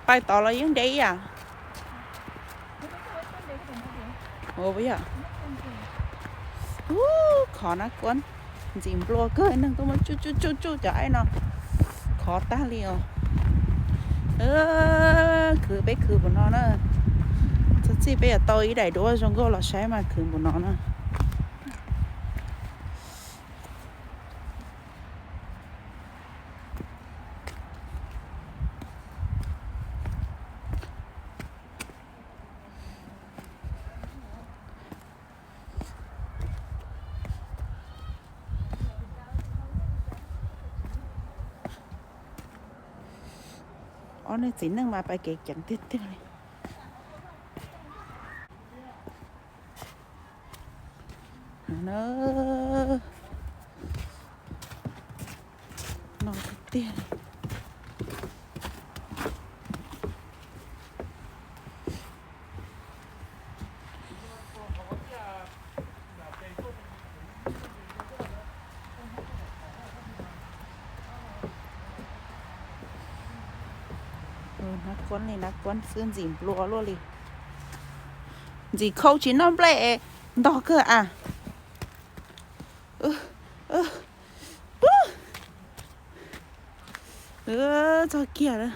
Pais tod los yeej ntev ib yam. Ub, khov nab kuab ntxim nplua kawg, neeg tuaj muab tsuj tsuj tsuj tsuj cov aib no, khov tag li os. Khwv, peb khwv npaum no na, txog txij peb yuav tau ib daim duab zoo nkauj los saib mas khwv npaum no na. Ob niag txiv neej mas pais kev ceev tiag tiag li. No tiag tiag li. Nab kuab li, nab kuab xwb, ntxim nplua luaj li. Ntxim khau tsis noj nplej, ntog kawg a. Txog kiag lawm.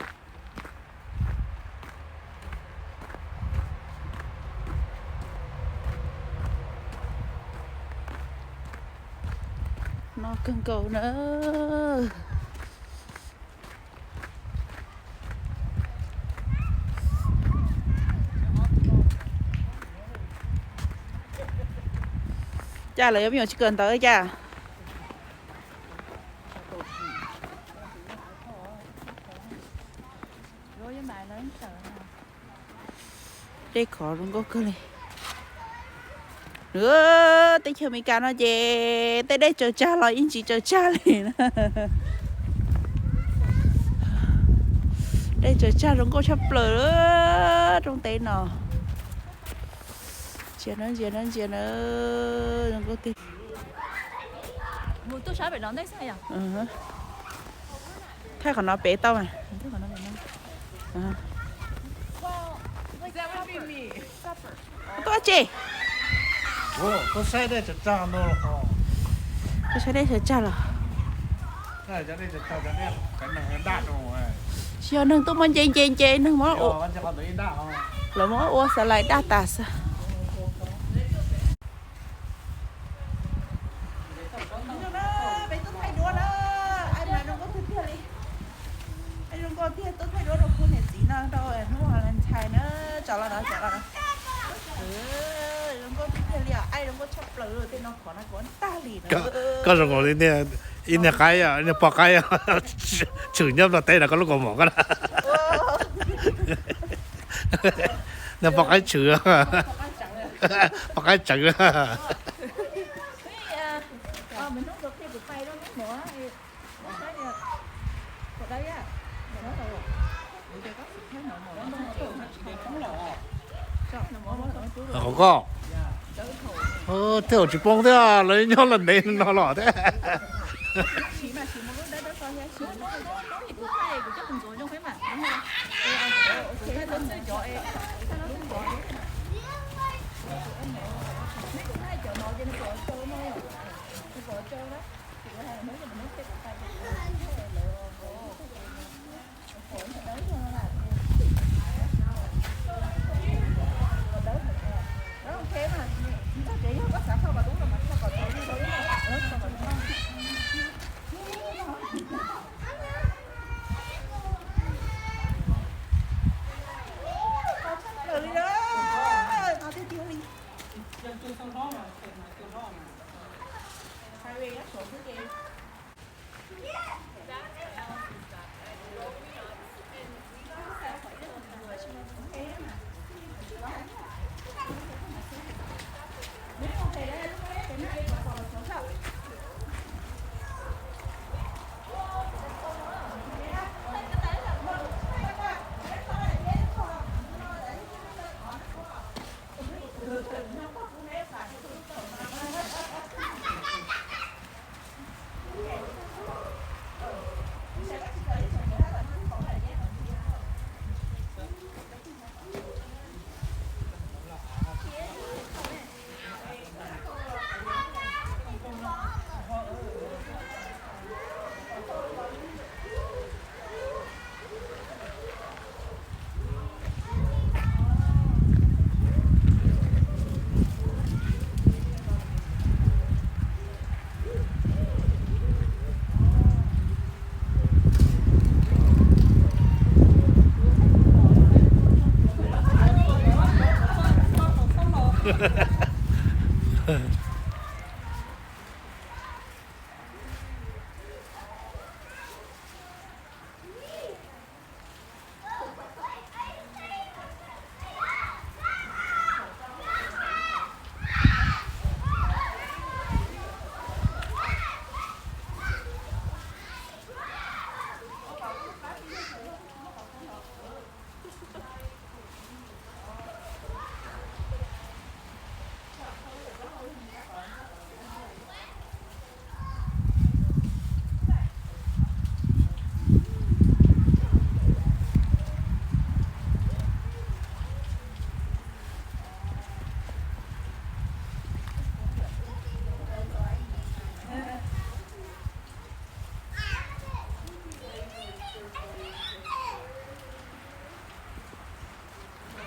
No kawg nkaus na. Cas lawv yuav me nyuam tsis kawm ntawv cas? Dej khov zoo nkauj kawg li. Teb chaws Amelikas no ces tej dej tsaws tsag los yeej tsis tsaws tsag li na. Dej tsaws tsag zoo nkauj tshaj plaws rooj teb no. Ntsia na, ntsia na, ntsia na, zoo nkauj tiag. Thaij qhov no pem tau mas. Tuaj tsis? Tuaj saib dej tsaws tsag los? Tsis yog neeg tuaj muab nce nce nce, neeg muab, lawv muab ua xav lais daj tas xwb. Peb tuaj thaij duab na, aib mas zoo nkauj tiag tiag li. Aib zoo nkauj tiag, tuaj thaij duab rau khub niam txiv no rau hnub Valentine na, tso los no, tso los no. Zoo nkauj tiag tiag li os, aib zoo nkauj tshaj plaws li, tej no khov no kuv tag li na. Koj zoo nkaus li ib niag qaib, niag poj qaib tshwm nyob nplog teb no koj lub kaus mom ko na. Niag poj qaib tshwm, poj qaib tseev. Qhov koj thiab, tsis poob thiab, lawv nyob los ntev no los thiab.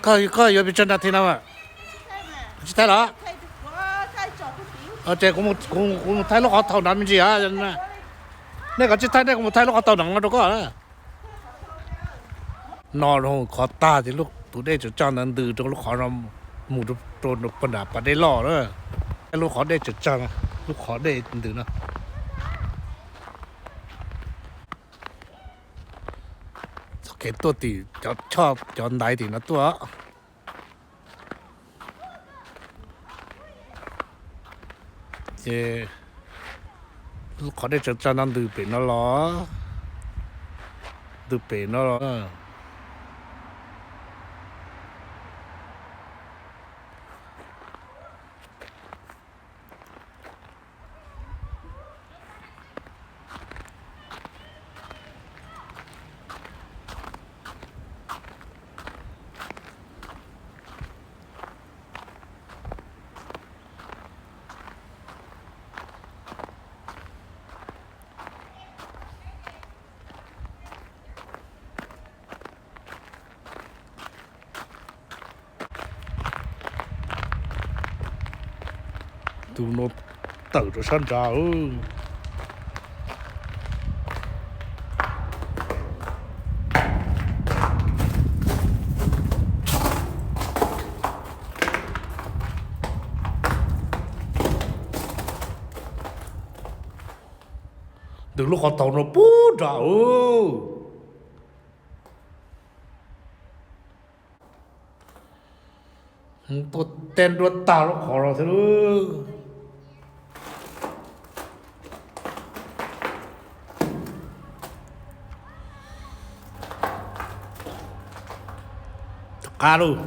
Koj, koj yuav pes tsawg nas this no mas? Tsis thaij los? Ces kuv mus thaij lub qhov thaum nrad me ntsis. Nej kom tsis thaij, nej kuv mus thaij lub qhov thaum nrad no rau koj. No qhov tag ces tus dej tseem tsa ntawd ntws rau lub qhov no mus rau puag nram pas dej loj na. Lub qhov dej tseem tsa, lub qhov dej ntws no. Txoj kev tuaj tim cov choj cov ntaiv tim no tuaj. Ces lub qhov dej tseem tsa no ntws pem no los, ntws pem no los. Tus no tawm rau sab nrad. Ntws lub qhov thaum no puag nram. Tuaj teb nruab tag lub qhov no xwb. Qab lauj.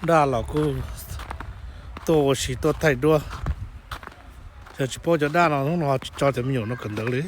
Daj los kuj tuaj ua si tuaj thaij duab. Yog tsis paub cov daj no hnub no tsis tso cov me nyuam no kawm ntawv li.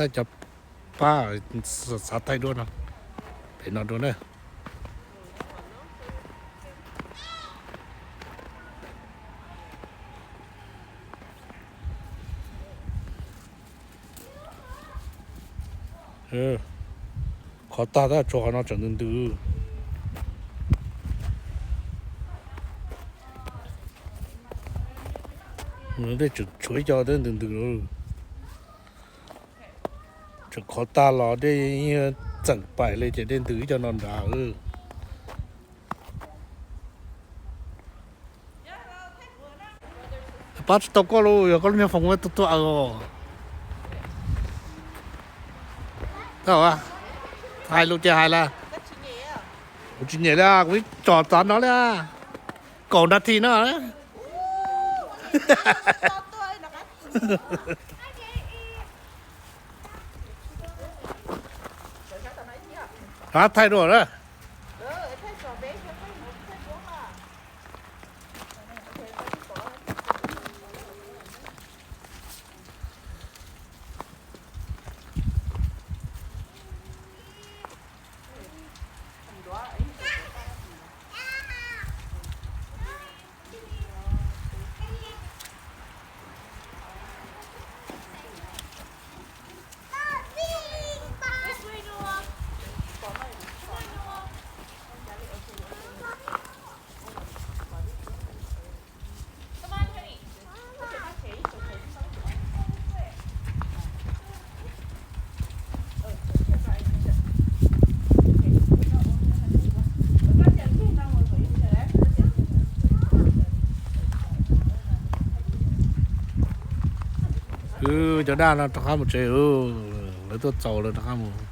Thaij cov pab xav thaij duab no, pem no dua na. Qhov tag tab tsuas qhov no tseem ntws ntws. Dej tseem tshuav ib co dej ntws ntws. Tseem qhov tag los dej txeem pais li ces dej ntws ib co no nrad. Pab tsis tau koj los yog koj lub niag foos tuaj tuaj. Hais lus ces hais las. Kuv tsis nyiam li, kuv ib tsom txav no li. Kaum nas this no. Rov thaij dua na. Ua, thaij tso peb thiab thaij mus thaij duab mas. Cov daj no rov qab mus tsev, lawv tuaj txaus lawv rov qab mus.